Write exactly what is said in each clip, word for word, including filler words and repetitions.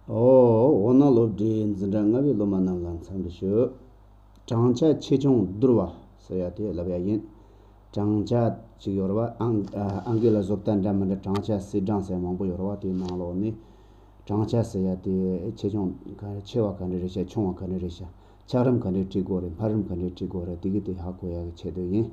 ཨོ། འོ་ན་སློབ་གྲྭའི་འཛིན་གྲྭ་ལྔ་པའི་སློབ་མ་རྣམས་ལ་འཚམས་འདྲི་ཞུ། བགྲང་བྱ་ཆེ་ཆུང་བསྡུར་བ་ཟེར་ཡ་དེ་ལབ་ཡ་ཡིན། བགྲང་བྱ་ཅིག་ཡོད་རེད་བ། ཨང་ཨ་ཨང་ཀི་ལ་བཟོ་ལྟ་འདྲ་མི་འདྲ། བགྲང་བྱ་སིལ་གྲངས་ཟེར་མང་པོ་ཡོད་རེད་བ། དེའི་ནང་ལོགས་ནས་བགྲང་བྱ་ཟེར་ཡ་དེ་ཆེ་ཆུང་ག་རེ། ཆེ་བ་ག་འདྲ་རེད་ཤག་ཆུང་བ་ག་འདྲ་རེད་ཤག་ཆག་རིམ་ག་འདྲ་བྲིས་དགོས་རེད། འཕར་རིམ་ག་འདྲ་བྲིས་དགོས་རེད། དེ་གི་དེ་ཧ་གོ་ཡ་གི་ཆེད་དུ་ཡིན།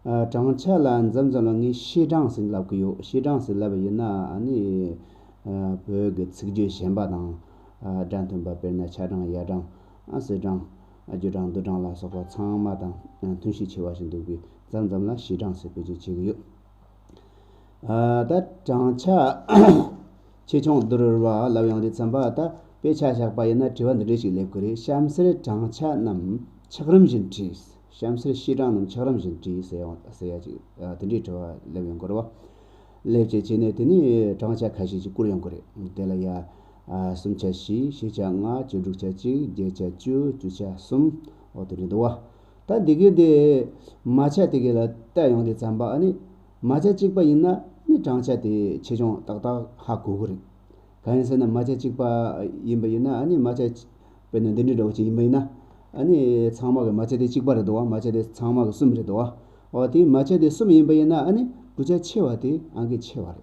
ཨ། བགྲང་བྱ་ལ་མཚམས་མཚམས་ལ་ངས་བཤད་གྲངས་ཟེར་ལབ་གི་ཡོད། བཤད་གྲངས་ཟེར་ལབ་པ་ཡིན་ན་ཨ་ནི། ཨ། བོད་ཀྱི་ཚིག་བརྗོད་གཞན་པ་དང་། ཨ། སྒྲ་མཐུན་པ། དཔེར་ན་ཆག་གྲངས། ཡལ་གྲངས། ཨ། སིལ་གྲངས། ཨ། རྒྱུ་གྲངས། བསྡུ་གྲངས་ལ་སོགས་པ་ཚང་མ་དང་མཐུན་ཤས་ཆེ་བ་ཞིག་འདུག་པས་མཚམས་མཚམས་ལ་བཤད་གྲངས་ཟེར་བེད་སྤྱོད་བྱེད་ཀྱི་ཡོད། ཨ། ད་བགྲང་བྱ་ཆེ་ཆུང་བསྡུར་བ་ལབ་ཡོང་དུས་ཙམ་པ། ད་དཔེ་ཆ་བཞག་པ་ཡིན་ན་དྲི་བ་འདི་འདྲ་ཞིག་སླེབས་ཀྱི་རེད། གཤམ་གསལ་བགྲང་བྱ་རྣམས་ཆག་རིམ་བཞིན་བྲིས། གཤམ་གསལ་བཤད་གྲངས་རྣམས་ཆག་རིམ་བཞིན་བྲིས་ཟེར་ཡོང་ཟེར་ཡ་ཅིག་ཨ། དེ་འདྲའི་དྲི་བ་སླེབས་ཡོང་གི་རེད་བ། སླེབས་བྱས་བྱས་ནས་དེ་ནས་བགྲང་བྱ་ཁ་ཤས་ཅིག་བསྐུར་ཡོང་གི་རེད། དེ་ལ་ཡ། ཨ། སུམ་ཆ་བཞི། ཕྱེད་ཆ་ལྔ། བཅུ་དྲུག་ཆ་གཅིག་བརྒྱད་ཆ་བཅུ། བཅུ་ཆ་གསུམ། འོ་དེ་འདྲ་འདུག་བ། ད་འདི་གའི་དེ་མ་ཆ་དེ་གའི་ལ་བལྟ་ཡོང་དུས་ཙམ་པ། ཨ་ནི་མ་ཆ་གཅིག་པ་ཡིན་ན་ནི་བགྲང་བྱ་དེ་ཆེ་ཆུང་ཏག་ཏག་ཧ་གོ་གི་རེད། གང་ཡིན་ཟེར་ན་མ་ཆ་གཅིག་པ་ཡིན་པ་ཡིན་ན། ཨ་ནི་མ་ཆ་དཔེར་ན་འདི་འདྲའི་འདྲ་བོ་ཅིག་ཡིན་པ་ཡིན་ན། ཨ་ནི་ཚང་མ་གི་མ་ཆ་དེ་གཅིག་པ་རེད་འདུག་བ། མ་ཆ་དེ་ཚང་མ་གི་གསུམ་རེད་འདུག་བ། འོ་དེ་མ་ཆ་དེ་གསུམ་ཡིན་པ་ཡིན་ན་ཨ་ནི་བུ་ཆ་ཆེ་བ་དེ་ཨང་ཀི་ཆེ་བ་རེད།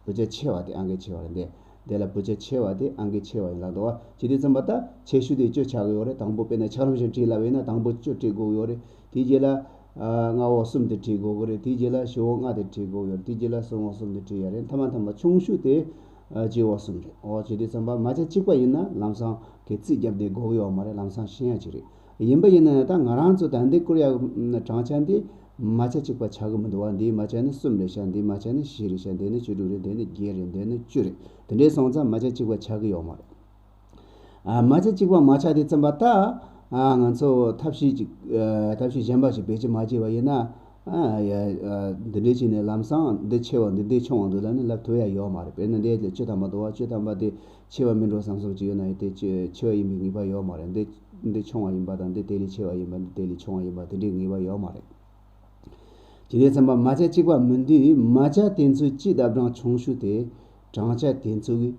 བུ་ཆ་ཆེ་བ་དེ་ཨང་ཀི་ཆེ་བ་རེད། འདི་འདི་ལ་བུ་ཆ་ཆེ་བ་དེ་ཨང་ཀི་ཆེ་བ་ཡིན་ལབ་འདུག་བ། བྱས་དུས་ཙམ་པ་ད་ཆེ་ཤོས་དེ་བཅུ་ཆགས་ཀྱི་ཡོད་རེད། དང་པོ་དཔེར་ན་ཆག་རིམ་བཞིན་བྲིས་ལབ་ཡིན་ན་དང་པོ་བཅུ་བྲིས་དགོས་ཀྱི་ཡོད་རེད། དེའི་རྗེས་ལ་ཨ་ལྔ་པོ་གསུམ་དེ་བྲིས་དགོས་ཀྱི་རེད། དེའི་རྗེས་ལ་བཞི་པོ་ལྔ་དེ་བྲིས་དགོས་ཀྱི་ཡོད་རེད། དེའི་རྗེས་ལ་གསུམ་པོ་གསུམ་དེ་བྲིས་ཡ་རེད། མཐའ་མ་མཐའ་མ་ཆུང་ཤོས་དེ་ཨ་བརྗེ་པོ་གསུམ་རེད། འོ་བྱས་དུས་ཙམ་པ་མ་ཆ་གཅིག་པ་ཡིན་ན་ལམ་སང་གི་རྩིས་རྒྱབ་བསྡད་དགོས་ཀྱི་ཡོད་མ་རེད། ལམ་སང་ཤེས་ཡ་ཅིག་རེད། ཡིན་པ་ཡིན་ན་ད་ང་རང་ཚོ་ད་འདི་བསྐུར་ཡ་བགྲང་བྱ་འདི་མ་ཆ་གཅིག་པ་ཆགས་ཀྱི་མི་འདུག་བ། འདིའི་མ་ཆ་ནི་གསུམ་རེད་ཤག་འདིའི་མ་ཆ་ནི་བཞི་རེད་ཤག་འདི་ནི་བཅུ་དྲུག་རེད། འདི་ནི་བརྒྱད་རེད། འདི་ནི་བཅུ་རེད། དེ་འདྲས་སོང་ཙང་མ་ཆ་གཅིག་པ་ཆགས་ཀྱི་ཡོད་མ་རེད། ཨ། མ་ཆ་གཅིག་པ་མ་ཆགས་དུས་ཙམ་པ་ད། ཨ། ང་ཚོ་ཐབས་ཤེས་ཅིག་ཨ། ཐབས་ཤེས་གཞན་པ་ཞིག་བེད་སྤྱོད་མ་བྱས་པ་ཡིན་ན། ཨ། ཡ། ཨ། འདི་འདྲས་བྱས་ནས་ལམ་སང་འདི་ཆེ་བ་འདུག་འདི་ཆུང་བ་འདུག་ལབ་ནས་ལབ་ཐུབ་ཡ་ཡོད་མ་རེད། དཔེར་ན་འདི་ལ་བཅུ་ཐམ་པ་འདུག་བ། བཅུ་ཐམ་པ་དེ་ཆེ་བ་མིན་འགྲོ་བསམ་བསམ་ཅིག་ཡོད་ན་ཡང་དེ་ཆེ་ཆེ་བ་ཡིན་པའི་ངེས་པ་ཡོད་མ་རེད། འདི་འདི་ཆུང་བ་ཡིན་པ་དང་འདི་དེ་ལས་ཆེ་བ་ཡིན་པ། འདི་དེ་ལས་ཆུང་བ་ཡིན་པ། དེ་འདྲའི་ངེས་པ་ཡོད་མ་རེད། དེ་ནས་ཚན་པ་མ་ཆ་གཅིག་པ་མིན་དུས་མ་ཆ་དེ་ཚོའི་སྤྱི་ལྡབ་གྲངས་ཆུང་ཤོས་དེ་བགྲང་བྱ་དེ་ཚོ་གི་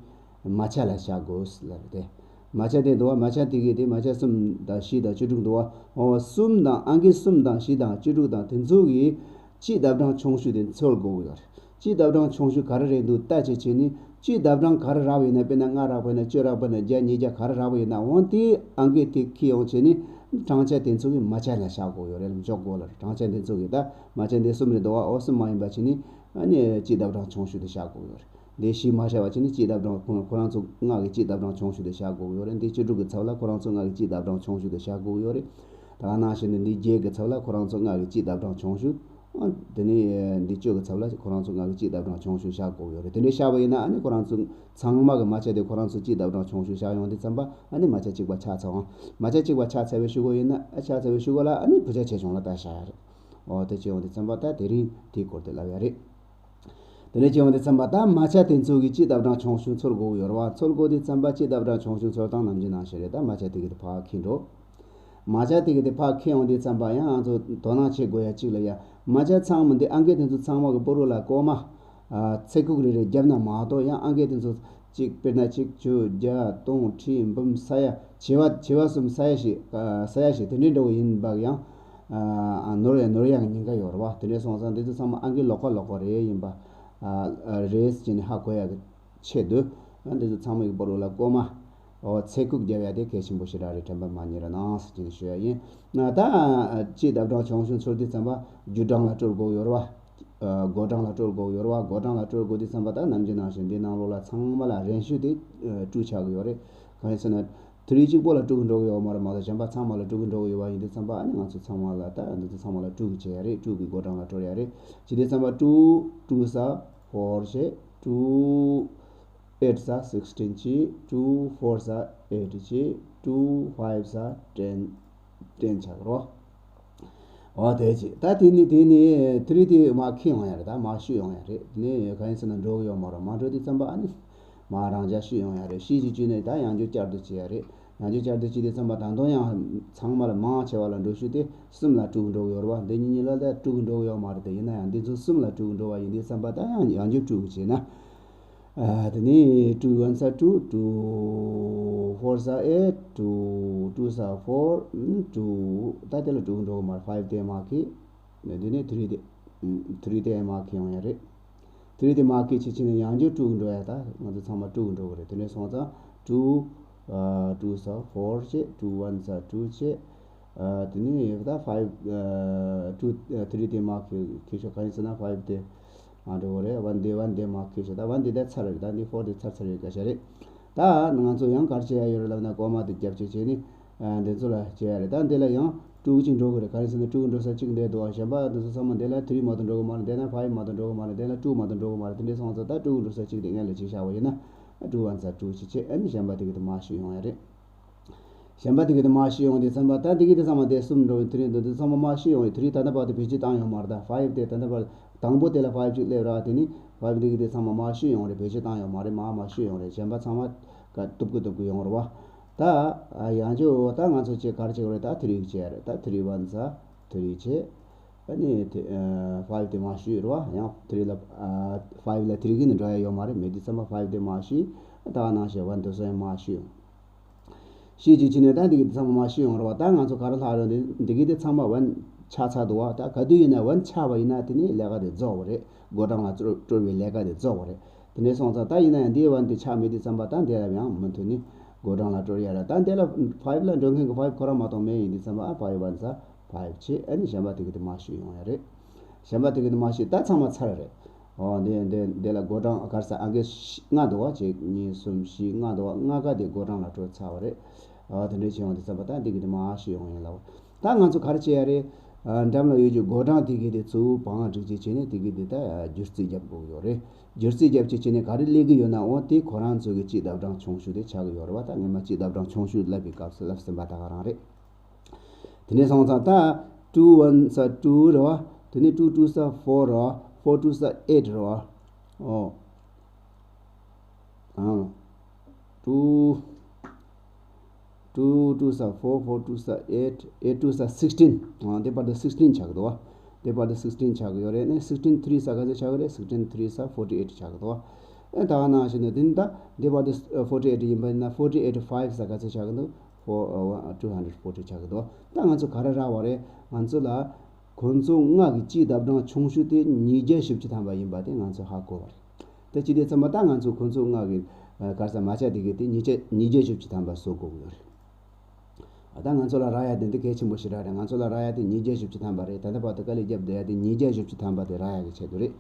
མ་ཆ་ལ་བཞག་དགོས་ལབ་རེད་དེ། མ་ཆ་དེ་འདུག་བ། མ་ཆ་དེ་གི་དེ་མ་ཆ་གསུམ་དང་བཞི་དང་བཅུ་དྲུག་འདུག་བ། འོ་གསུམ་དང་ཨང་ཀི་གསུམ་དང་བཞི་དང་བཅུ་དྲུག་དང་དེ་ཚོ་གི་སྤྱི་ལྡབ་གྲངས་ཆུང་ཤོས་དེ་འཚོལ་དགོས་ཀྱི་ཡོད་རེད། སྤྱི་ལྡབ་གྲངས་ཆུང་ཤོས་ག་རེ་རེད་འདུག་ལྟ་བྱེད་བྱས་ནས། སྤྱི་ལྡབ་གྲངས་ག་རེ་རག་པ་ཡིན་ན། དཔེར་ན་ལྔ་རག་པ་ཡིན་ན། བཅུ་རག་པ་ཡིན་ན། བརྒྱ། ཉིས་བརྒྱ་ག་རེ་རག་པ་ཡིན་ན། འོ་དེའི་ཨང་ཀི་དེ་འཁྱེར་ཡོང་བྱས་ནས་བགྲང་བྱ་དེ་ཚོ་གི་མ་ཆ་ལ་བཞག་དགོས་ཡོད་རེད། འཇོག་དགོས་ལ་རེད། བགྲང་བྱ་དེ་ཚོ་གི་ད་མ་ཆ་འདི་གསུམ་རེད་འདུག་བ། འོ་གསུམ་མ་ཡིན་པ་བྱས་ནས་ཨ་ནི་སྤྱི་ལྡབ་གྲངས་ཆུང་ཤོས་དེ་བཞག་དགོས་ཡོད་རེད། འདི་བཞི་མ་བཞག་པ་བྱས་ནས་སྤྱི་ལྡབ་གྲངས་ཁོ་ཁོ་རང་ཚོ་ལྔ་གི་སྤྱི་ལྡབ་གྲངས་ཆུང་ཤོས་དེ་བཞག་དགོས་ཡོད་རེད། འདི་བཅུ་དྲུག་གི་ཚབ་ལ་ཁོ་རང་ཚོ་ལྔ་གི་སྤྱི་ལྡབ་གྲངས་ཆུང་ཤོས་དེ་བཞག་དགོས་ཡོད་རེད། ད་ག་ནང་བཞིན་དུ་འདི་བརྒྱད་ཀྱི་ཚབ་ལ་ཁོ་རང་ཚོ་ལྔ་གི་སྤྱི་ལྡབ་གྲངས་ཆུང་ཤོས། ཨ། དེ་ནས་འདི་བཅུ་གི་ཚབ་ལ་ཁོ་རང་ཚོ་ལྔ་གི་སྤྱི་ལྡབ་གྲངས་ཆུང་ཤོས་བཞག་དགོས་ཡོད་རེད། དེ་འདྲས་བཞག་པ་ཡིན་ན་ཨ་ནི་ཁོ་རང་ཚོ་ཚང་མ་གི་མ་ཆ་དེ་ཁོ་རང་ཚོ་སྤྱི་ལྡབ་གྲངས་ཆུང་ཤོས་བཞག་ཡོང་དུས་ཙམ་པ་ཨ་ནི་མ་ཆ་གཅིག་པ་ཆགས་ཚར་བ། མ་ཆ་གཅིག་པ་ཆགས་ཚར་བའི་གཞུག་གུ་ཡིན་ན། ཨ། ཆགས་ཚར་བའི་གཞུག་གུ་ལ་ཨ་ནི་བུ་ཆ་ཆེ་ཆུང་ལ་ལྟ་བཞག་ཡ་རེད། འོ་དེ་བྱས་ཡོང་དུས་ཙམ་པ་ད་དེ་རིང་དེའི་སྐོར་དེ་ལབ་ཡ་རེད། དེ་ནས་བྱས་ཡོང་དུས་ཙམ་པ་ད་མ་ཆ་དེ་ཚོ་གི་སྤྱི་ལྡབ་གྲངས་ཆུང་ཤོས་འཚོལ་དགོས་ཡོད་རེད་བ། འཚོལ་དགོས་དུས་ཙམ་པ་སྤྱི་ལྡབ་གྲངས་ཆུང་ཤོས་འཚོལ་སྟངས་ནམ་རྒྱུན་ནང་བཞིན་རེད། ད་མ་ཆ་དེ་གི་དེ་ཕར་འཁྱེར་འགྲོ། མ་ཆ་དེ་གི་དེ་ཕར་འཁྱེར་ཡོང་དུས་ཙམ་པ་ཡང་ང་ཚོ་དོ་སྣང་བྱེད་དགོས་ཡ་གཅིག་ལ་ཡ། མ་ཆ་ཚང་མ་འདི་ཨང་ཀི་དེ་ཚོ་ཚང་མ་གི་སྤོ་རོ་ལ་ཀོ་མ། ཨ། ཚེག་ཁུག་རེ་རེ་བརྒྱབ་ན་མ་གཏོགས། ཡང་ཨང་ཀི་དེ་ཚོ་གཅིག་དཔེར་ན་གཅིག་བཅུ་བརྒྱ་སྟོང་ཁྲི་འབུམ་ས་ཡ་བྱེ་བ་བྱེ་བ་གསུམ་ས་ཡ་ཞིག་ཨ། ས་ཡ་ཞིག་དེ་འདྲའི་འདྲ་བོ་ཡིན་པ་ཡང་ཨ། ནོར་ཡ་ནོར་ཡ་གི་ཉེན་ཁ་ཡོད་རེད་བ། དེ་འདྲ་སོང་ཙང་འདི་ཚོ་ཚང་མ་ཨང་ཀི་ལོགས་ཀ་ལོགས་ཀ་རེ་ཡིན་པ་ཨ། རེད་ཅེས་ནས་ཧ་གོ་ཡ་གི་ཆེད་དུ། ཨ། འདི་ཚོ་ཚང་མ་གི་སྤོ་རོ་ལ་ཀོ་མ། འོ། ཚེག་ཁུག་རྒྱབ་ཡ་དེ་གལ་ཆེན་པོ་ཞེ་དྲག་རེད། དྲན་པ་མ་ཉེས་རོགས་གནང་ཟེར་གྱིན་ཞུ་ཡ་ཡིན། ན་ད་སྤྱི་ལྡབ་གྲངས་ཆུང་ཤོས་འཚོལ་དུས་ཙམ་པ་རྒྱུ་གྲངས་ལ་སྤྲོད་དགོས་ཡོད་རེད་བ། ཨ། སྒོ་གྲངས་ལ་སྤྲོད་དགོས་ཡོད་རེད་བ། སྒོ་གྲངས་ལ་སྤྲོད་དགོས་དུས་ཙམ་པ་ད་ནམ་རྒྱུན་ནང་བཞིན་འདི་ནང་ལོགས་ལ་ཚང་མ་ལ་རན་ཤོས་དེ་ཨ། དྲུག་ཆགས་ཀྱི་ཡོད་རེད། གང་ཡིན་ཟེར་ན། དེ་རིང་གཅིག་པོ་ལ་སྤྲོད་ཀྱི་འགྲོ་གི་ཡོད་མ་རེད། མ་གཏོགས་གཞན་པ་ཚང་མ་ལ་སྤྲོད་ཀྱི་འགྲོ་གི་ཡོད་པ་ཡིན་དུས་ཙམ་པ་ཨ་ནི་ང་ཚོ་ཚང་མ་ལ་ད་འདི་ཚོ་ཚང་མ་ལ་དྲུག་གི་བྱེད་ཡ་རེད། དྲུག་གི་སྒོ་གྲངས་ལ་སྤྲོད་ཡ་རེད། བྱེད་དུས་ཙམ་པ་two two is a four བྱས། two eights are sixteen བྱས། two fours are eight བྱས། two fives are ten ten ཆགས་རོ། འོ་དེ་བྱས། ད་དེ་ནི་དེ་ནི་དེ་རིང་དེ་མར་འཁྱེར་ཡོང་ཡ་རེད། ད་མར་བཤུས་ཡོང་ཡ་རེད། དེ་ནི་གང་ཡིན་ཟེར་ན་འགྲོ་གི་ཡོད་མ་རེད། མར་འགྲོ་དུས་ཙམ་པ་ཨ་ནི་མར་རང་འཇགས་བཤུས་ཡོང་ཡ་རེད། བཤུས་བྱས་བྱས་ནས་ད་ཡང་བསྐྱར་བསྐྱར་དུ་བྱེད་ཡ་རེད། ཡང་བསྐྱར་བསྐྱར་དུ་བྱེད་དུས་ཙམ་པ་ད་དུང་ཡང་ཚང་མ་ལ་མང་ཆེ་བ་ལ་འགྲོ་ཤུགས་དེ་གསུམ་ལ་དྲུག་འགྲོ་གི་ཡོད་རེད་བ། འདི་གཉིས་གཉིས་ལ་ད་དྲུག་འགྲོ་གི་ཡོད་མ་རེད་དེ། ཡིན་ན་ཡང་འདི་ཚོ་གསུམ་ལ་དྲུག་འགྲོ་བ་ཡིན་དུས་ཙམ་པ་ད་ཡང་ཡང་བསྐྱར་དྲུག་བྱས་ན། ཨ། དེ་ནས་two ones are two, two fours are eight, two twos are four, two. ད་དེ་ལ་two འགྲོ་གི་མ་རེད། five དེ་མར་ཁྱེར། དེ་ནས་three དེ། three དེ་མར་ཁྱེར་ཡོང་ཡ་རེད། three དེ་མར་ཁྱེར་བྱས་བྱས་ནས་ཡང་བསྐྱར་two འགྲོ་ཡ། ད་ང་ཚོ་ཚང་མ་two འགྲོ་གི་རེད། དེ་ནས་སོང་ཙང་two, ཨ། two ས་four བྱས། two ones are two བྱས། ཨ། དེ་ནས་ད་five, ཨ། two, ཨ། three དེ་མར་ཁྱེར་ཁྱེར་ཤོག་གང་ཡིན་ཟེར་ན་five དེ་མར་འགྲོ་གི་རེད། one དེ། one དེ་མར་ཁྱེར་ཤོག་ད་one དེ་ད་ཚར་རེད། ད་འདི་four དེ་ཚར་ཚར་ཡོད་སྐད་ཆ་རེད། ད་ང་ཚོ་ཡང་ག་རེ་བྱེད་ཡ་ཡོད་རེད་ལབ་ན། ཀོ་མ་དེ་རྒྱབ་བྱས་བྱས་ནས། ཨ། འདི་ཚོ་ལ་བྱེད་ཡ་རེད། ད་འདི་ལ་ཡང་two གཅིག་འགྲོ་གི་རེད། ག་རེ་ཟེར་ན་two འགྲོ་ས་གཅིག་འདི་འདུག་ཨ། གཞན་པ་འདི་ཚོ་ཚང་མ་འདི་ལ་three མ་གཏོགས་འགྲོ་གི་མ་རེད། འདི་ན་five མ་གཏོགས་འགྲོ་གི་མ་རེད། འདི་ལ་two མ་གཏོགས་འགྲོ་གི་མ་རེད། དེ་འདྲ་སོང་ཙང་ད་two འགྲོ་ས་གཅིག་དེ་སྔོན་ལ་བྱས་བཞག་པ་ཡིན་ན། two ones are two བྱས་བྱས། ཨ་ནི་གཞན་པ་དེ་གི་དེ་མར་བཤུས་ཡོང་ཡ་རེད། གཞན་པ་དེ་གི་དེ་མར་བཤུས་ཡོང་དུས་ཙམ་པ། ད་དེ་གི་དེ་ཚང་མ་དེ་གསུམ་འགྲོ་བའི་དེ་རིང་དེ་ཚོ་ཚང་མ་མར་བཤུས་ཡོང་བའི། དེ་རིང་ད་ལྟ་བར་དུ་བེད་སྤྱོད་བཏང་ཡོད་མ་རེད། ད་five དེ་ད་ལྟ་བར་དང་པོ་དེ་ལ་five གཅིག་སླེབས་ར། དེ་ནི་five དེ་གི་དེ་ཚང་མ་མར་བཤུས་ཡོང་རེད། བེད་སྤྱོད་བཏང་ཡོད་མ་རེད། མར་མར་བཤུས་ཡོང་རེད། གཞན་པ་ཚང་མ་ག་སྟུབ་ཀི་སྟུབ་ཀི་ཡོང་རེད་བ། ད་ཡང་ཅོ་ད་ང་ཚོ་ཅིག་ག་རེ་བྱེད་དགོས་རེད། ད་three གི་བྱས་རེད། ད་three ones are three བྱས། ཨ་ནི་དེ། ཨ། five དེ་མར་བཤུས་རེད་བ། ཡང་three ལ། ཨ། five ལ་three གི་ནི་འགྲོ་ཡ་ཡོད་མ་རེད། མེད་དུས་ཙམ་པ་five དེ་མར་བཤུས། ད་ག་ནང་བཞིན་one དེ་ཚོ་ཡང་མར་བཤུས་ཡོང་། བཤུས་བྱས་བྱས་ནས་ད་འདི་གི་ཚང་མ་མར་བཤུས་ཡོང་རེད་བ། ད་ང་ཚོ་ག་རེ་ལྷག་རེད། འདི་འདི་གི་དེ་ཚང་མ་one ཆགས་ཚར་འདུག་བ། ད་ག་དུས་ཡིན་ན་one ཆགས་པ་ཡིན་ན་དེ་ནི་ལས་ཀ་དེ་རྫོགས་པ་རེད། བགོ་གྲངས་ལ་སྤྲོ་སྤྲོ་བའི་ལས་ཀ་དེ་རྫོགས་པ་རེད། དེ་ནས་སོང་ཙང་ད་ཡིན་ན་ཡང་འདི་one དེ་ཆགས་མེད་དུས་ཙམ་པ་ད་འདི་ལ་ཡང་མུ་མཐུད་ནས་བགོ་གྲངས་ལ་སྤྲོ་ཡ་རེད། ད་འདི་ལ་five ལ་འགྲོ་མཁན་གྱི་five ཁོ་རང་མ་གཏོགས་མེད། ཡིན་དུས་ཙམ་པ། ཨ། five ones are five བྱས། ཨ་ནི་གཞན་པ་དེ་གི་དེ་མར་བཤུས་ཡོང་ཡ་རེད། གཞན་པ་དེ་གི་དེ་མར་བཤུས། ད་ཚང་མ་ཚར་རེད། འོ། འདི་འདི་འདི་ལ་བགོ་གྲངས་ག་རེ་ཟེར། ཨང་ཀི་ལྔ་འདུག་བ། གཅིག་གཉིས་གསུམ་བཞི་ལྔ་འདུག་བ། ལྔ་ཀ་དེ་བགོ་གྲངས་ལ་སྤྲོད་ཚར་བ་རེད། འོ། དེ་འདྲའི་བྱས་ཡོང་དུས་ཙམ་པ་ད་འདི་གི་དེ་མར་བཤུས་ཡོང་ཡིན་ལ། ད་ང་ཚོ་ག་རེ་བྱེད་ཡ་རེད། ཨ། འགྲམ་ལ་ཡོད་ཀྱི་བགོ་གྲངས་དེ་གི་དེ་གཙོ་བོ་བང་སྒྲིག་བྱས་བྱས་ནས་དེ་གི་དེ་ད་སྒྱུར་རྩིས་རྒྱབ་དགོས་ཀྱི་ཡོད་རེད། སྒྱུར་རྩིས་རྒྱབ་བྱས་བྱས་ནས་ག་རེ་སླེབས་ཀྱི་ཡོད་ན། འོ། དེ་ཁོ་རང་ཚོ་གི་སྤྱིའི་ལྡབ་གྲངས་ཆུང་ཤོས་དེ་ཆགས་ཀྱི་ཡོད་རེད་བ། ད་སྔོན་མ་སྤྱིའི་ལྡབ་གྲངས་ཆུང་ཤོས་ལབ་པའི་སྐབས་སུ་ལབ་ཟིན་པ་ད་ག་རང་རེད། དེ་ནས་སོང་ཙང་ད་two ones are two རེད་བ། དེ་ནས་two twos are four རེད་བ། four twos are eight རེད་བ། ཨོ། ཨང་། two, two twos are four, four twos are eight, eight twos are sixteen. ཨང་། དེ་བར་དུ་sixteen ཆགས་ཀྱི་འདུག་བ། དེ་བར་དུ་sixteen ཆགས་ཀྱི་ཡོད་རེད། ཨ་ནི་sixteen threes ག་ཚོད་ཆགས་ཀྱི་རེད། sixteen threes are forty eight ཆགས་ཀྱི་འདུག་བ། ཨ། ད་ག་ནང་བཞིན་དུ་དེ་ནི་ད་འདི་བར་དུ་forty eight ཡིན་པ་ཡིན་ན། forty eight fives ག་ཚོད་ཆགས་ཀྱི་འདུག four, ཨ། two hundred forty ཆགས་ཀྱི་འདུག་ད་ང་ཚོ་ག་རེ་རག་པ་རེད། ང་ཚོ་ལ་ཁོ་ཚོ་ལྔ་གི་སྤྱིའི་ལྡབ་གྲངས་ཆུང་ཤོས་དེ་ཉིས་བརྒྱ་བཞི་བཅུ་ཐམ་པ་ཡིན་པ་དེ་ང་ཚོ་ཧ་གོ་བ་རེད། དེ་བྱས་དུས་ཙམ་པ་ད་ང་ཚོ་ཁོ་ཚོ་ལྔ་གི། ཨ། ག་རེ་ཟེར། མ་ཆ་དེ་གི་དེ་ཉིས་བརྒྱ་ཉིས་བརྒྱ་བཞི་བཅུ་ཐམ་པ་བཟོ་དགོས་ཀྱི་ཡོད་རེད། ཨ། ད་ང་ཚོ་ལ་རག་ཡ་དེ་འདི་གལ་ཆེན་པོ་ཞེ་དྲག་རེད། ང་ཚོ་ལ་རག་ཡ་དེ་ཉིས་བརྒྱ་བཞི་བཅུ་ཐམ་པ་རེད། ད་ལྟ་བར་དུ་དཀའ་ལས་བརྒྱབ་བསྡད་ཡ་དེ་ཉིས་བརྒྱ་བཞི་བཅུ་ཐམ་པ་དེ་རག་ཡ་གི་ཆེད་དུ་རེད།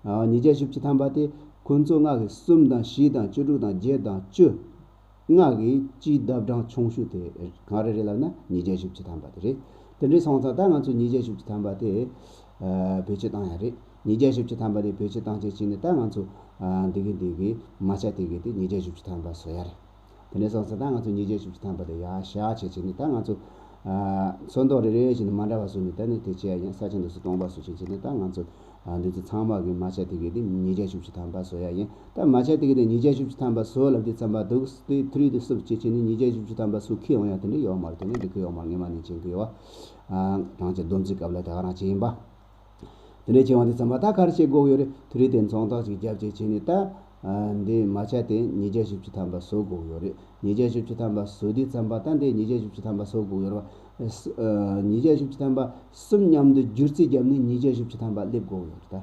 ཨ། ཉིས་བརྒྱ་བཞི་བཅུ་ཐམ་པ་དེ་ཁོ་ཚོ་ལྔ་གི་གསུམ་དང་བཞི་དང་བཅུ་དྲུག་དང་བརྒྱད་དང་བཅུ། ལྔ་གི་སྤྱིའི་ལྡབ་གྲངས་ཆུང་ཤོས་དེ་ག་རེ་རེད་ལབ་ན་ཉིས་བརྒྱ་བཞི་བཅུ་ཐམ་པ་དེ་རེད། དེ་འདྲའི་སོང་ཙང་ད་ང་ཚོ་ཉིས་བརྒྱ་བཞི་བཅུ་ཐམ་པ་དེ། ཨ། བེད་སྤྱོད་བཏང་ཡ་རེད། ཉིས་བརྒྱ་བཞི་བཅུ་ཐམ་པ་དེ་བེད་སྤྱོད་བཏང་བྱས་བྱས་ནས་ད་ང་ཚོ། ཨ། འདི་གི་འདི་གི་མ་ཆ་དེ་གི་དེ་ཉིས་བརྒྱ་བཞི་བཅུ་ཐམ་པ་བཟོ་ཡ་རེད། དེ་ནས་སོང་ཙང་ད་ང་ཚོ་ཉིས་བརྒྱ་བཞི་བཅུ་ཐམ་པ་དེ་ཡར་བཞག་བྱས་བྱས་ནས་ད་ང་ཚོ། ཨ། ཚོན་མདོག་རེ་རེ་བྱས་ནས་མ་འདྲ་བ་བཟོས་ནས། ད་ནི་དེ་བྱས་ཡ་ཡིན། ས་ཆ་འདི་ཚོ་སྟོང་པ་བཟོས་བྱས་བྱས་ནས་ད་ང་ཚོ། ཨ། འདི་ཚོ་ཚང་མ་གི་མ་ཆ་དེ་གི་དེ་ཉིས་བརྒྱ་བཞི་བཅུ་ཐམ་པ་བཟོ་ཡ་ཡིན། ད་མ་ཆ་དེ་གི་དེ་ཉིས་བརྒྱ་བཞི་བཅུ་ཐམ་པ་བཟོ་ལབ་དུས་ཙམ་པ་འདུག་སྟེ་three དེ་སུབ་བྱས་བྱས་ནས་ཉིས་བརྒྱ་བཞི་བཅུ་ཐམ་པ་སུབ་ཁེ་ཡོང་ཡ་དེ་འདྲ་ཡོད་མ་རེད། དེ་ནི་འགྲིག་གི་ཡོད་མ་རེད། ངས་མ་ནས་མཁྱེན་གི་ཡོད། ཨ། རང་ཅག་སྡོམ་རྩིས་སྐབས་ལ་དེ་ག་རང་བྱས་ཡིན་པ། དེ་འདྲ་བྱས་ཡོང་དུས་ཙམ་པ་ད་ག་རེ་བྱེད་དགོས་ཀྱི་ཡོད་རེད། three དེ་མཚུངས་རྟགས་ཅིག་བརྒྱབ་བྱས་བྱས་ནས་ད། ཨ། འདི་མ་ཆ་དེ་ཉིས་བརྒྱ་བཞི་བཅུ་ཐམ་པ་བཟོ་དགོས་ཀྱི་ཡོད་རེད། ཉིས་བརྒྱ་བཞི་བཅུ་ཐམ་པ་བཟོ་དུས་ཙམ་པ་ད་འདི་ཉིས་བརྒྱ་བཞི་བཅུ་ཐམ་པ་བཟོ་དགོས་ཀྱི་ཡོད་རེད་བ། ཨ། ཉིས་བརྒྱ་བཞི་བཅུ་ཐམ་པ་གསུམ་མཉམ་དུ་སྒྱུར་རྩིས་བརྒྱབ་ནས་ཉིས་བརྒྱ་བཞི་བཅུ་ཐམ་པ་སླེབས་དགོས་ཀྱི་ཡོད་རེད་ད།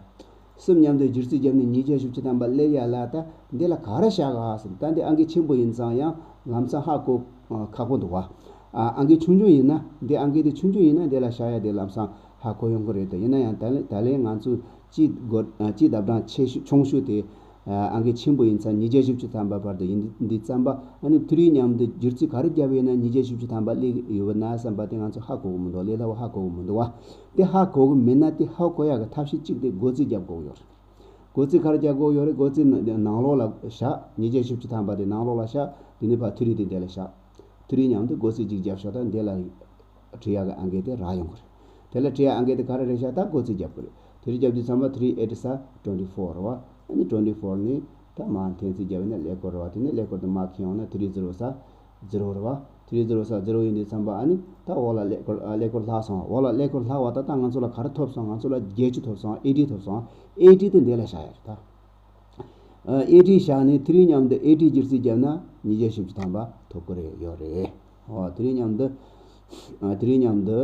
གསུམ་མཉམ་དུ་སྒྱུར་རྩིས་བརྒྱབ་ནས་ཉིས་བརྒྱ་བཞི་བཅུ་ཐམ་པ་སླེབས་ཡ་ལ་ད་འདི་ལ་ག་རེ་བཞག་ག་ཟེར། ད་འདི་ཨང་ཀི་ཆེན་པོ་ཡིན་ཙང་ཡང་ལམ་སང་ཧ་གོ། ཨ། ཁག་པོ་འདུག་བ། ཨ། ཨང་ཀི་ཆུང་ཆུང་ཡིན་ན། འདི་ཨང་ཀི་དེ་ཆུང་ཆུང་ཡིན་ན་འདི་ལ་བཞག་ཡ་དེ་ལམ་སང་ཧ་གོ་ཡོང་གི་རེད་དེ། ཡིན་ན་ཡང་ད་ལན་ད་ལན་ང་ཚོ་སྤྱིའི་བགོ། ཨ། སྤྱིའི་ལྡབ་གྲངས་ཆེ་ཤོས་ཆུང་ཤོས་དེ། ཨ། ཨང་ཀི་ཆེན་པོ་ཡིན་ཙང་ཉིས་བརྒྱ་བཞི་བཅུ་ཐམ་པ་བར་དུ་ཡིན་དུས་ཙམ་པ། ཨ་ནི་three མཉམ་དུ་སྒྱུར་རྩིས་ག་རེ་བརྒྱབ་ཡོད་ན་ཉིས་བརྒྱ་བཞི་བཅུ་ཐམ་པ་སླེབས་ཡོད་ན་བསམ་པ་དེ་ང་ཚོ་ཧ་གོ་གི་མི་འདུག་ལས་སླ་བོ་ཧ་གོ་གི་མི་འདུག་བ། དེ་ཧ་གོ་གི་མེད་ན་དེ་ཧ་གོ་ཡ་གི་ཐབས་ཤེས་གཅིག་དེ་བགོ་རྩིས་རྒྱབ་དགོས་ཡོད་རེད། བགོ་རྩིས་ག་རེ་རྒྱག་དགོས་ཡོད་རེད། བགོ་རྩིས་ནང་ནང་ལོགས་ལ་བཞག་ཉིས་བརྒྱ་བཞི་བཅུ་ཐམ་པ་དེ་ནང་ལོགས་ལ་བཞག་དེ་ནས་ཕར་three དེ་འདི་ལ་བཞག three མཉམ་དུ་བགོ་རྩིས་གཅིག་བརྒྱབ་ཤོག་ད་འདི་ལ་བྲི་ཡག་གི་ཨང་ཀི་དེ་རག་ཡོང་གི་རེད། དེ་ལ་བྲི་ཡག་ཨང་ཀི་དེ་ག་རེ་རེད་ཤག་ད་བགོ་རྩིས་རྒྱབ་དགོས་རེད། three རྒྱབ་དུས་ཙམ་པ་three eights are twenty four རེད་བ། ཨ་ནི་twenty four ནི་ད་མར་འཐེན་རྩིས་རྒྱབ་ཡིན་ན་ཀླད་ཀོར་རེད་བ། དེ་ནས་ཀླད་ཀོར་དེ་མར་འཁྱེར་ཡོང་ན་three zeros are zero རེད་བ། three zeros are zero ཡིན་དུས་ཙམ་པ་ཨ་ནི་ད་འོག་ལ་ཀླད་ཀོར། ཨ། ཀླད་ཀོར་ལྷག་སོང་། འོག་ལ་ཀླད་ཀོར་ལྷག་པ་ད་ད་ང་ཚོ་ལ་ག་རེ་ཐོབ་སོང་། ང་ཚོ་ལ་བརྒྱད་ཅུ་ཐོབ་སོང་། eighty ཐོབ་སོང་། eighty དེ་འདི་ལ་བཞག་ཡ་རེད་ད། ཨེ་ཊི་བཞག་ནས་དེ་རིང་མཉམ་དུ་ཨེ་ཊི་སྒྱུར་རྩིས་བརྒྱབ་ན་ཉིས་བརྒྱ་བཞི་བཅུ་ཐམ་པ་ཐོབ་ཀྱི་རེད་ཡོད་རེད། ཨོ་དེ་རིང་མཉམ་དུ་ཨ་དེ་རིང་མཉམ་དུ་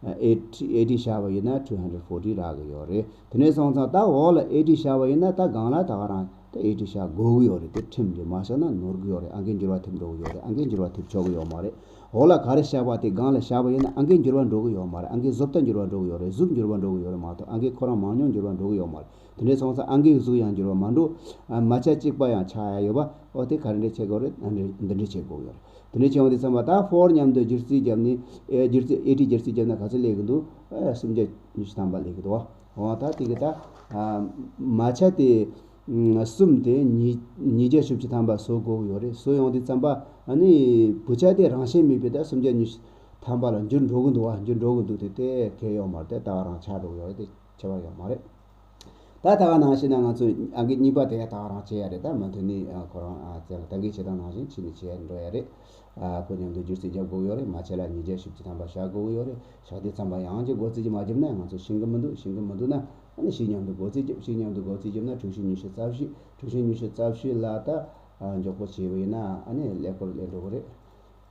ཨེ་ཊི་ཨེ་ཊི་བཞག་པ་ཡིན་ན་two hundred forty་རག་གི་ཡོད་རེད། དེ་ནས་སོང་ཙང་ད་འོག་ལ་ཨེ་ཊི་བཞག་པ་ཡིན་ན་ད་སྒང་ལ་ད་ག་རང་ད་ཨེ་ཊི་བཞག་དགོས་ཀྱི་ཡོད་རེད། དེ་ཁྲིམས་རེད། མ་བཞག་ན་ནོར་གྱི་ཡོད་རེད། ཨང་ཀི་འགྱུར་བ་ཐེབས་འགྲོ་གི་ཡོད་རེད། ཨང་ཀི་འགྱུར་བ་ཐེབས་ཆོག་གི་ཡོད་མ་རེད། འོག་ལ་ག་རེ་བཞག་པ་དེ་སྒང་ལ་བཞག་པ་ཡིན་ན་ཨང་ཀི་འགྱུར་བ་འགྲོ་གི་ཡོད་མ་རེད། ཨང་ཀི་བཟོ་ལྟ་འགྱུར་བ་འགྲོ་གི་ཡོད་རེད། གཟུགས་འགྱུར་བ་འགྲོ་གི་ཡོད་རེད་མ་གཏོགས་ཨང་ཀི་ཁོ་རང་མང་ཉུང་འགྱུར་བ་འགྲོ་གི་ཡོད་མ་རེད། དེ་འདྲ་སོང་ཙང་ཨང་ཀིའི་གཟུགས་ཡང་འགྱུར་བ་མ་འགྲོ། ཨ་མ་ཆ་གཅིག་པ་ཡང་ཆགས་ཡ་ཡོད་པ། ཨོ་དེ་ག་རེ་འདྲ་བྱེད་དགོས་རེད། འདི་འདྲ་འདི་འདྲ་བྱེད་དགོས་ཡོད་རེད། དེ་འདྲ་བྱས་ཡོང་དུས་ཙམ་པ་ད་ཕོར་མཉམ་དུ་སྒྱུར་རྩིས་བརྒྱབ་ནས་ཨེ་སྒྱུར་རྩིས་ཨེ་ཊི་སྒྱུར་རྩིས་བརྒྱབ་ན་ག་ཚོད་སླེབས་ཀྱི་འདུག་ཨེ་སུམ་བརྒྱ་ཉི་ཤུ་ཐམ་པ་སླེབས་ཀྱི་འདུག་ཨོ་ད་དེ་གི་ད་ཨ་མ་ཆ་དེ་ཨ་གསུམ་དེ་ཉིས་ཉིས་བརྒྱ་བཞི་བཅུ་ཐམ་པ་བཟོ་དགོས་ཀྱི་ཡོད་རེད། བཟོ་ཡོང་དུས་ཙམ་པ་ཨ་ནི་བུ་ཆ་དེ་རང་བཞིན་མེད་པའི་ད་སུམ་བརྒྱ་ཉི་ཤུ་ཐམ་པ་ལ་འགྱུར་འགྲོ་གི་འདུག་བ། འགྱུར་འགྲོ་གི་འདུག་དེ་དེ་གལ་ཡོད་མ་རེད། དེ་ད་ག་རང་ཆགས་འགྲོ་གི་ཡོད་རེད། དེ་ཁྱད་པར་ཡོད་མ་རེད། ད་ད་ག་ནང་བཞིན་ན་ང་ཚོས་ཨང་ཀི་གཉིས་པ་དེ་ད་ག་རང་བྱེད་ཡ་རེད། ད་མུ་མཐུད་ནས་ཨ་ཁོ་རང་ཨ་རྩལ་ལ་ད་གིན་བྱེད་སྟངས་ནང་བཞིན་ཕྱིན་ནས་བྱེད་ཡ་འགྲོ་ཡ་རེད། ཨ་ཁོ་མཉམ་དུ་སྒྱུར་རྩིས་རྒྱབ་དགོས་ཡོད་རེད། མ་བྱས་ལ་ཉིས་བརྒྱ་བཞི་བཅུ་ཐམ་པ་བཞག་དགོས་ཡོད་རེད། བཞག་དུས་ཙམ་པ་ཡང་ཅིག་སྒོ་རྩིས་ཅིག་མ་བརྒྱབ་ན་ང་ཚོ་ཤེས་ཀྱི་མི་འདུག་ཤེས་ཀྱི་མི་འདུག་ན་ཨ་ནི་གཅིག་མཉམ་དུ་སྒོ་རྩིས་རྒྱབ། གཅིག་མཉམ་དུ་སྒོ་རྩིས་རྒྱབ་ན་དྲུག་ཅུ་ཉི་ཤུ་རྩ་བཞི། དྲུག་ཅུ་ཉི་ཤུ་རྩ་བཞི་ལ་ད་ཨ་མགྱོགས་པོ་བྱས་པ་ཡིན་ན་ཨ་ནི་ཀླད་ཀོར་སླེབས་འགྲོ་གི་རེད།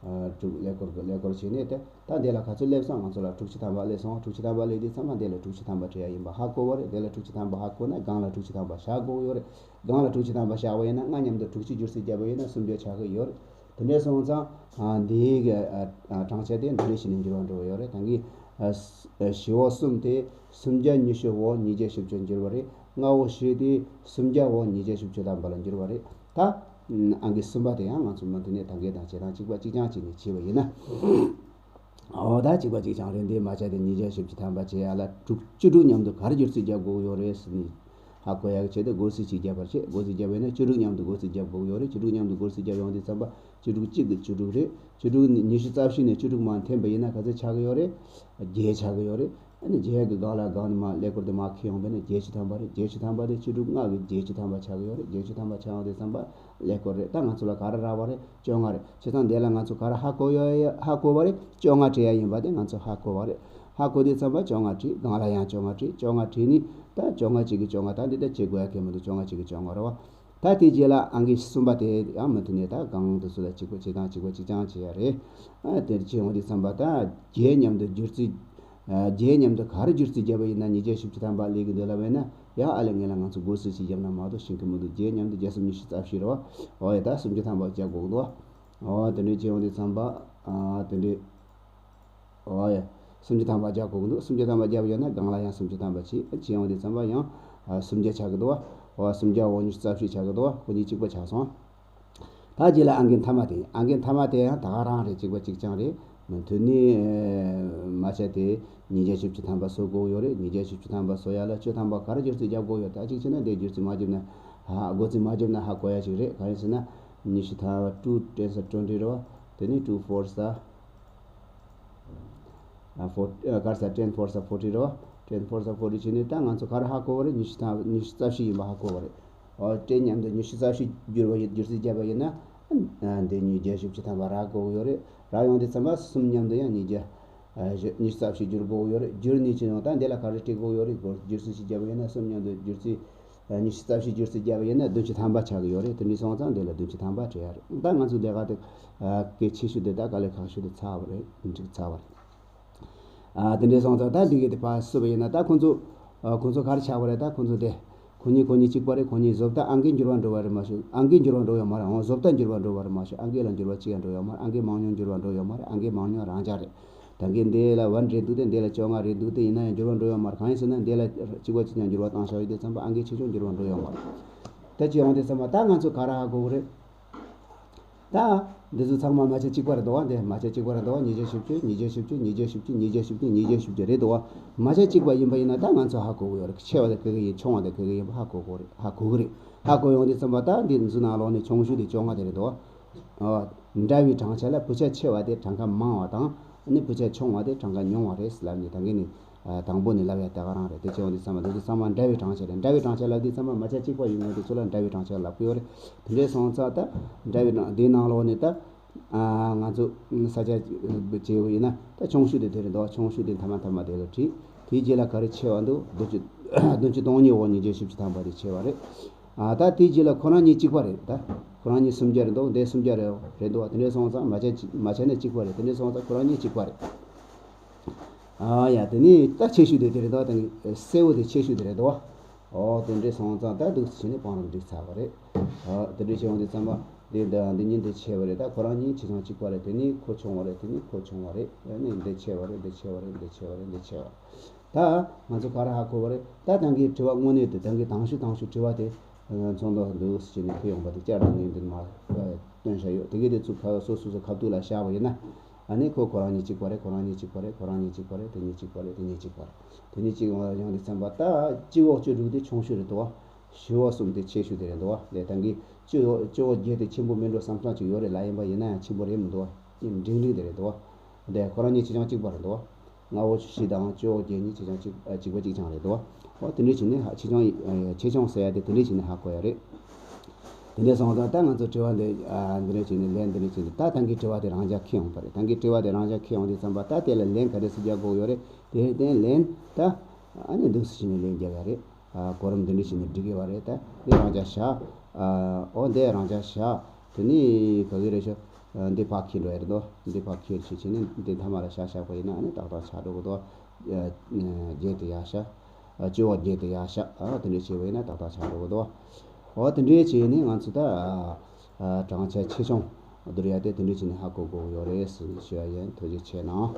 ཨ་དྲུག་ཀླད་ཀོར་གི་ཀླད་ཀོར་བྱས་ནས་དེ་ད་འདི་ལ་ག་ཚོད་སླེབས་སོང་། ང་ཚོ་ལ་དྲུག་ཅུ་ཐམ་པ་སླེབས་སོང་། དྲུག་ཅུ་ཐམ་པ་སླེབས་དུས་ཙམ་པ་འདི་ལ་དྲུག་ཅུ་ཐམ་པ་སྤྲད་ཡ་ཡིན་པ་ཧ་གོ་བ་རེད། འདི་ལ་དྲུག་ཅུ་ཐམ་པ་ཧ་གོ་ན་སྒང་ལ་དྲུག་ཅུ་ཐམ་པ་བཞག་དགོས་ཡོད་རེད། སྒང་ལ་དྲུག་ཅུ་ཐམ་པ་བཞག་པ་ཡིན་ན་ལྔ་མཉམ་དུ་དྲུག་ཅུ་སྒྱུར་རྩིས་བརྒྱབ་པ་ཡིན་ན་སུམ་བརྒྱ་ཆགས་ཀྱི་ཡོད་རེད། དེ་འདྲ་སོང་ཙང་ཨ་འདིའི་གི་ཨ་ཨ་གྲངས་ཆ་དེ་འདི་འདྲ་བྱས་ནས་འགྱུར་བ་འགྲོ་གི་ཡོད་རེད། ད་གིན་ཨ་བཞི་བོ་གསུམ་དེ་སུམ་བརྒྱ་ཉི་ཤུ་བོ་ཉིས་བརྒྱ་བཞི་བཅུ་འགྱུར་བ་རེད། ལྔ་བོ་བཞི་དེ་སུམ་བརྒྱ་བོ་ཉིས་བརྒྱ་བཞི་བཅུ་ཐམ་པ་ལ་འགྱུར་བ་རེད། ད་ཨང་ཀི་གསུམ་པ་དེ་ཡང་ང་ཚོ་མུ་མཐུད་ནས་ད་གིན་དང་བྱེད་སྟངས་གཅིག་པ་གཅིག་རྐྱང་བྱས་ནས་བྱས་པ་ཡིན་ན། འོ་ད་གཅིག་པ་གཅིག་རྐྱང་རེད། འདི་མ་ཆ་དེ་ཉིས་བརྒྱ་བཞི་བཅུ་ཐམ་པ་བྱེད་ཡ་ལ་དྲུག་བཅུ་དྲུག་མཉམ་དུ་ག་རེ་སྒྱུར་རྩིས་རྒྱག་དགོས་ཡོད་རེད་ཟེར་ནས་ཧ་གོ་ཡག་ཆེད་དུ་སྒོ་རྩིས་གཅིག་བརྒྱབ་པར་བྱེད། སྒོ་རྩིས་བརྒྱབ་པ་ཡིན་ན་བཅུ་དྲུག་མཉམ་དུ་སྒོ་རྩིས་རྒྱབ་དགོས་ཡོད་རེད། བཅུ་དྲུག་མཉམ་དུ་སྒོ་རྩིས་རྒྱབ་ཡོང་དུས་ཙམ་པ་བཅུ་དྲུག་གཅིག་གི་བཅུ་དྲུག་རེད། བཅུ་དྲུག་ནི་ཉི་ཤུ་རྩ་བཞི་ནས་བཅུ་དྲུག་མར་འཐེན་པ་ཡིན་ན་ག་ཚོད་ཆགས་ཀྱི་ཡོད་རེད། བརྒྱད་ཆགས་ཀྱི་ཡོད་རེད། ཨ་ནི་བརྒྱད་ཀྱི་སྒང་ལ་སྒང་ནས་མར་ཀླད་ཀོར་དེ་མར་འཁྱེར་ཡོང་བ་ཡིན་ན་བརྒྱད་ཅུ་ཐམ་པ་རེད། བརྒྱད་ཅུ་ཐམ་པ་དེ་བཅུ་དྲུག་ལྔ་གི་བརྒྱད་ཅུ་ཐམ་པ་ཆགས་ཀྱི་ཡོད་རེད། བརྒྱད་ཅུ་ཐམ་པ་ཆགས་ཡོང་དུས་ཙམ་པ་ཀླད་ཀོར་རེད། ད་ང་ཚོ་ལ་ག་རེ་རག་པ་རེད། བཅོ་ལྔ་རེད། བྱས་ཙང་འདི་ལ་ང་ཚོ་ག་རེ་ཧ་གོ་ཡ་ཧ་གོ་བ་རེད། བཅོ་ལྔ་བྲིས་ཡ་ཡིན་པ་དེ་ང་ཚོ་ཧ་གོ་བ་རེད། ཧ་གོ་དུས་ཙམ་པ་བཅོ་ལྔ་བྲིས། སྒང་ལ་ཡང་བཅོ་ལྔ་བྲིས། བཅོ་ལྔ་བྲིས་ནི་ད་བཅོ་ལྔ་གཅིག་གི་བཅོ་ལྔ། ད་འདི་ད་བྱེད་དགོས་ཡ་གལ་མི་འདུག་བཅོ་ལྔ་གཅིག་གི་བཅོ་ལྔ་རེད་བ། ད་དེ་རྗེས་ལ་ཨང་ཀི་གསུམ་པ་དེ་ཡང་མུ་མཐུད་ནས་ད་སྒང་དུ་སུ་ལ་གཅིག་པ་བྱེད་སྟངས་གཅིག་པ་གཅིག་རྐྱང་བྱེད་ཡ་རེད། ཨ་དེར་བྱེད་ཡོང་དུས་ཙམ་པ་ད་བརྒྱད་མཉམ་དུ་སྒྱུར་རྩིས། ཨ་བརྒྱད་མཉམ་དུ་ག་རེ་སྒྱུར་རྩིས་བརྒྱབ་པ་ཡིན་ན་ཉིས་བརྒྱ་བཞི་བཅུ་ཐམ་པ་སླེབས་ཀྱི་འདུག་ལབ་པ་ཡིན་ན། ཡང་ཨ་ལས་ངན་ལ་ང་ཚོ་སྒོ་རྩིས་ཤིག་བརྒྱབ་ན་མ་གཏོགས་ཤེས་ཀྱི་མི་འདུག་བརྒྱད་མཉམ་དུ་བརྒྱ་སུམ་ཉི་ཤུ་རྩ་བཞི་རེད་བ། འོ་ཡ་ད་སུམ་ཅུ་ཐམ་པ་བརྒྱབ་དགོས་འདུག་བ། འོ་དེ་འདྲའི་བྱེད་ཡོང་དུས་ཙམ་པ་ཨ་དེ་འདྲའི། འོ་ཡ། སུམ་ཅུ་ཐམ་པ་རྒྱག་དགོས་ཀྱི་འདུག་སུམ་ཅུ་ཐམ་པ་རྒྱབ་ཡོད་ན་སྒང་ལ་ཡང་སུམ་ཅུ་ཐམ་པ་བྱེད། བྱེད་ཡོང་དུས་ཙམ་པ་ཡང་ཨ་སུམ་བརྒྱ་ཆགས་ཀྱི་འདུག་བ། འོ་སུམ་བརྒྱ་འོ་ཉི་ཤུ་རྩ་བཞི་ཆགས་ཀྱི་འདུག་བ། ཁོ་གཉིས་གཅིག་པ་ཆགས་སོང་། ད་རྗེས་ལ་ཨང་ཀི་མཐའ་མ་དེ། ཨང་ཀི་མཐའ་མ་དེ་ཡང་ད་ག་རང་རེད། གཅིག་པ་གཅིག་རྐྱང་རེད། མུ་མཐུད་ནས་མ་ཆ་དེ་ཉིས་བརྒྱ་བཞི་བཅུ་ཐམ་པ་བཟོ་དགོས་ཡོད་རེད། ཉིས་བརྒྱ་བཞི་བཅུ་ཐམ་པ་བཟོ་ཡ་ལ་བཅུ་ཐམ་པ་ག་རེ་སྒྱུར་རྩིས་རྒྱབ་དགོས་ཡོད། ད་གཅིག་བྱས་ན་དེ་སྒྱུར་རྩིས་མ་བརྒྱབ་ན་ཧ་སྒོ་རྩིས་མ་བརྒྱབ་ན་ཧ་གོ་ཡ་ཞིག་རེད། གང་ཡིན་ཟེར་ན་ཉི་ཤུ་ཐམ་པ་two tens are twenty་རེད་བ། དེ་ནས་two fours are ཨ་ཕོ་ཨ་ག་རེ་ཟ། ten fours are forty་རེད་བ། ten fours are forty་བྱས་ནས་ད་ང་ཚོ་ག་རེ་ཧ་གོ་བ་རེད། ཉི་ཤུ་ཐམ་ཉི་ཤུ་རྩ་བཞི་ཡིན་པ་ཧ་གོ་བ་རེད། ཨོ་ten་མཉམ་དུ་ཉི་ཤུ་རྩ་བཞི་བསྒྱུར་བ་ཡིན། སྒྱུར་རྩིས་བརྒྱབ་པ་ཡིན་ན་ཨ་འདི་ཉིས་བརྒྱ་བཞི་བཅུ་ཐམ་པ་རག་དགོས་ཀྱི་ཡོད་རེད། རག་ཡོང་དུས་ཙམ་པ་གསུམ་མཉམ་དུ་ཡང་ཉིས་བརྒྱ་ཨ་བཞི་ཉི་ཤུ་རྩ་བཞི་བསྒྱུར་དགོས་ཀྱི་ཡོད་རེད། བསྒྱུར་ནས་ཕྱིན་ཡོང་ད་འདི་ལ་ག་རེ་སྤྲད་དགོས་ཀྱི་ཡོད་རེད། སྒོར་སྒྱུར་རྩིས་ཞིག་བརྒྱབ་པ་ཡིན་ན་གསུམ་མཉམ་དུ་སྒྱུར་རྩིས་ཉི་ཤུ་རྩ་བཞི་སྒྱུར་རྩིས་བརྒྱབ་པ་ཡིན་ན་བདུན་ཅུ་ཐམ་པ་ཆགས་ཀྱི་ཡོད་རེད། དེ་འདྲ་སོང་ཙང་དེ་ལ་བདུན་ཅུ་ཐམ་པ་སྤྲད་ཡ་རེད། ད་ང་ཚོ་ལས་ཀ་དེ་གལ་ཆེ་ཤོས་དེ་ད་དཀའ་ལས་ཁག་ཤོས་དེ་ཚར་བ་རེད། འགྲིག་ཚར་བ་རེད། ཨ་དེ་འདྲ་སོང་ཙང་ད་འདི་གི་དེ་ཕར་བསུབ་པ་ཡིན་ན་ད་ཁོང་ཚོ་ཨ་ཁོང་ཚོ་ག་རེ་ཆགས་པ་རེད། ད་ཁོང་ཚོ་དེ་ཁོ་གཉིས་ཁོ་གཉིས་གཅིག་པ་རེད། ཁོ་གཉིས་བཟོ་ལྟ་ཨང་ཀི་འགྱུར་བ་འགྲོ་བ་རེད་མ་ཤོད། ཨང་ཀི་འགྱུར་བ་འགྲོ་ཡོད་མ་རེད། འོ་བཟོ་ལྟ་འགྱུར་བ་འགྲོ་བ་རེད་མ་ཤོད། ཨང་ཀི་ལ་འགྱུར་བ་གཅིག་ཡང་འགྲོ་ཡོད་མ་རེད། ཨང་ཀི་མང་ཉུང་འགྱུར་བ་འགྲོ་ཡོད་མ་རེད། ཨང་ཀི་མང་ཉུང་རང་འཇགས་རེད། ད་གིན་འདི་ལ་one་རེད་འདུག་སྟེ། འདི་ལ་བཅོ་ལྔ་རེད་འདུག་སྟེ། ཡིན་ན་ཡང་འགྱུར་བ་འགྲོ་ཡོད་མ་རེད། གང་ཡིན་ཟེར་ན་འདི་ལ་གཅིག་པ་གཅིག་རྐྱང་འགྱུར་བ་བཏང་བཞག་ཡོད་དུས་ཙམ་པ་ཨང་ཀི་ཆེ་ཆུང་འགྱུར་བ་འགྲོ་ཡོད་མ་རེད། ད་ཅི་ཡོང་དུས་ཙམ་པ་ད་ང་ཚོ་ག་རེ་ཧ་གོ་གི་རེད། ད་འདི་ཚོ་ཚང་མ་མ་ཆ་གཅིག་པ་རེད་འདུག་བ། འདི་མ་ཆ་གཅིག་པ་རེད་འདུག་བ། ཉིས་བརྒྱ་བཞི་བཅུ། ཉིས་བརྒྱ་བཞི་བཅུ། ཉིས་བརྒྱ་བཞི་བཅུ། ཉིས་བརྒྱ་བཞི་བཅུ། ཉིས་བརྒྱ་བཞི་བཅུ་རེད་འདུག་བ། མ་ཆ་གཅིག་པ་ཡིན་པ་ཡིན་ན་ད་ང་ཚོ་ཧ་གོ་གི་ཡོད་རེད། ཆེ་བ་དེ་ག་གི་ཡིན། ཆུང་བ་དེ་ག་གི་ཡིན་པ་ཧ་གོ་གི་རེད། ཧ་གོ་གི་རེད། ཧ་གོ་ཡོང་དུས་ཙམ་པ་ད་འདི་འཛུ་ནང་ལོགས་ནས་ཆུང་ཤོས་དེ་བཅོ་ལྔ་དེ་རེད་འདུག་བ། འདྲ་བའི་གྲངས་ཆ་ལ་བུ་ཆ་ཆེ་བ་དེ་གྲངས་ཀ་མང་བ་དང་། ཨ་ནི་བུ་ཆ་ཆུང་བ་དེ་གྲངས་ཀ་ཉུང་བ་རེད་ལབ་ནས་ད་གིན་ནས་དང་པོ་ནས་ལབ་ཡ་དེ་ག་རང་རེད། དེ་བྱས་ཡོང་དུས་ཙམ་པ་འདི་ཚོ་ཚང་མ་འདྲ་བའི་གྲངས་ཆ་རེད། འདྲ་བའི་གྲངས་ཆ་ལབ་དུས་ཙམ་པ་མ་ཆ་གཅིག་པ་ཡིན་དགོས་དེ་ཚོ་ལ་འདྲ་བའི་གྲངས་ཆ་ལབ་ཀྱི་ཡོད་རེད། དེ་འདྲས་སོང་ཙང་ད་འདྲ་བའི་གྲངས་དེའི་ནང་ལོགས་ནས་ད་ང་ཚོ་ས་ཆ་བྱས་པ་ཡིན་ན་ད་ཆུང་ཤོས་དེ་དེ་རེད་འདུག་ཆུང་ཤོས་དེ་མཐའ་མ་མཐའ་མ་དེ་ལ་བྲིས། དེའི་རྗེས་ལ་ག་རེ་ཆེ་བ་འདུག་བདུན་ཅུ་བདུན་ཅུ་དོན་གཉིས་འོག་ཉིས་བརྒྱ་བཞི་བཅུ་ཐམ་པ་དེ་ཆེ་བ་རེད། ཨ་ད་དེའི་རྗེས་ལ་ཁོ་རང་གཉིས་གཅིག་པ་རེད་ད། ཁོ་རང་གཉིས་སུམ་བརྒྱ་རེད་འདུག་འདི་སུམ་བརྒྱ་རེད་རེད་འདུག་དེ་འདྲས་སོང་ཙང་མ་ཆ་མ་ཆ་ནས་གཅིག་པ་རེད། དེ་འདྲས་སོང་ཙང་ཁོ་རང་གཉིས་གཅིག་པ་རེད། ཨ་ཡ་དེ་ནི་ད་ཆེ་ཤོས་དེ་དེ་རེད་འདུག་ད་ནི་སེར་བོ་དེ་ཆེ་ཤོས་དེ་རེད་འདུག་ཨོ་དེ་འདྲས་སོང་ཙང་ད་འདུག་སེ་བྱས་ནས་བང་རིམ་བསྒྲིགས་ཚར་བ་རེད། ཨ་དེ་འདྲས་བྱས་འོང་དུས་ཙམ་པ་འདི་འདི་འདི་གཉིས་འདི་ཆེ་བ་རེད། ད་ཁོ་རང་གཉིས་ཆེ་ཆུང་གཅིག་པ་རེད། དེ་ནི་ཁོ་ཆུང་བ་རེད། དེ་ནི་ཁོ་ཆུང་བ་རེད། ཨ་ནི་འདི་ཆེ་བ་རེད། འདི་ཆེ་བ་རེད། འདི་ཆེ་བ་རེད། འདི་ཆེ་བ། ད་ང་ཚོ་ག་རེ་ཧ་གོ་བ་རེད། ད་ད་གིན་དྲི་བ་དངོས་གནས་དེ་ད་གིན་དང་ཤོས་དང་ཤོས་དྲི་བ་དེ་ཚོགས་འདུ་འདུག་ཟེར་ནས་ཕུལ་ཡོང་པ་དེ་བསྐྱར་དུ་ངས་འདི་མར་སྟོན་བཞག་ཡོད། དེ་གིན་དེ་ཚོ་ག་སོ་སོ་སོ་ཁ་ཐུག་ལ་བཞག་པ་ཡིན་ན། ཨ་ནི་ཁོ་ཁོ་རང་གཉིས་གཅིག་པ་རེད། ཁོ་རང་གཉིས་གཅིག་པ་རེད། ཁོ་རང་གཉིས་གཅིག་པ་རེད། དེ་གཉིས་གཅིག་པ་རེད། དེ་གཉིས་གཅིག་པ་རེད། དེ་གཉིས་གཅིག་པ་ཡོང་དུས་ཙམ་པ་ད་སྤྱི་འོག་བཅུ་དྲུག་དེ་ཆུང་ཤོས་རེད་འདུག་བ། བཞི་འོག་གསུམ་དེ་ཆེ་ཤོས་དེ་རེད་འདུག་བ། དེ་ད་གིན་སྤྱི་འོག་སྤྱི་འོག་བརྒྱད་དེ་ཆེན་པོ་མིན་འགྲོ་བསམ་བསམ་ཅིག་ཡོད་རེད་ལབ་ཡིན་པ་ཡིན་ན་ཡང་ཆེན་པོ་རེད་མི་འདུག་བ། འབྲིང་རིང་དེ་རེད་འདུག་བ། དེ་ཁོ་རང་གཉིས་ཆེ་ཆུང་གཅིག་པ་རེད་འདུག་བ། མངའ་འོག་བཞི་དང་སྤྱི་འོག་བརྒྱད་གཉིས་ཆེ་ཆུང་གཅིག་ཨ་གཅིག་པ་གཅིག་རྐྱང་རེད་འདུག་བ། འོ་དེ་འདྲ་བྱས་ནས་ཧ་ཆེ་ཆུང་ཨ་ཆེ་ཆུང་ཟེར་ཡ་དེ་དེ་འདྲ་བྱས་ནས་ཧ་གོ་ཡ་རེད། དེ་འདྲ་སོང་ཙང་ད་ང་ཚོ་དྲི་བ་འདི་ཨ་འདི་འདྲ་བྱས་ནས་ལན་འདི་འདྲ་བྱས་ནས་ད་ད་གིན་དྲི་བ་དེ་རང་འཇགས་འཁྱེར་ཡོང་པ་རེད། ད་གིན་དྲི་བ་དེ་རང་འཇགས་འཁྱེར་ཡོང་དུས་ཙམ་པ་ད་དེ་ལ་ལན་ག་འདྲ་ཞིག་རྒྱག་དགོས་ཡོད་རེད། དེ་དེ་ལན་ད་ཨ་ནི་འདུག་སེ་བྱས་ནས་ལན་རྒྱག་ཡ་རེད། ཨ་གོ་རིམ་འདི་འདྲ་བྱས་ནས་འགྲིག་གི་བ་རེད། ད་འདི་རང་འཇགས་བཞག་ཨ་འོ་འདི་རང་འཇགས་བཞག་དེ་ནི་ག་གི་རེད་ཤག་ཨ་འདི་ཕར་འཁྱེར་འགྲོ་ཡ་རེད་དོ། འདི་ཕར་འཁྱེར་བྱས་བྱས་ནས་འདི་མཐའ་མ་ལ་བཞག་བཞག་པ་ཡིན་ན་ཨ་ནི་ཏག་ཏག་ཆགས་འགྲོ་གི་དོ། ཨ་བརྒྱད་དེ་ཡར་བཞག་ཨ་སྤྱི་འོག་བརྒྱད་དེ་ཡར་བཞག་ཨ་དེ་འདྲ་བྱས་པ་ཡིན་ན་ཏག་ཏག་ཆགས་འགྲོ་གི་དོ། འོ་དེ་འདྲ་བྱས་ནས་ང་ཚོ་ད་ཨ་ཨ་བགྲང་བྱ་ཆེ་ཆུང་བསྡུར་ཡ་དེ་དེ་འདྲ་བྱས་ནས་ཧ་གོ་དགོས་ཀྱི་ཡོད་རེད་ཟེར་ཞུ་ཡ་ཡིན། ཐུགས་རྗེ་ཆེ་གནང་།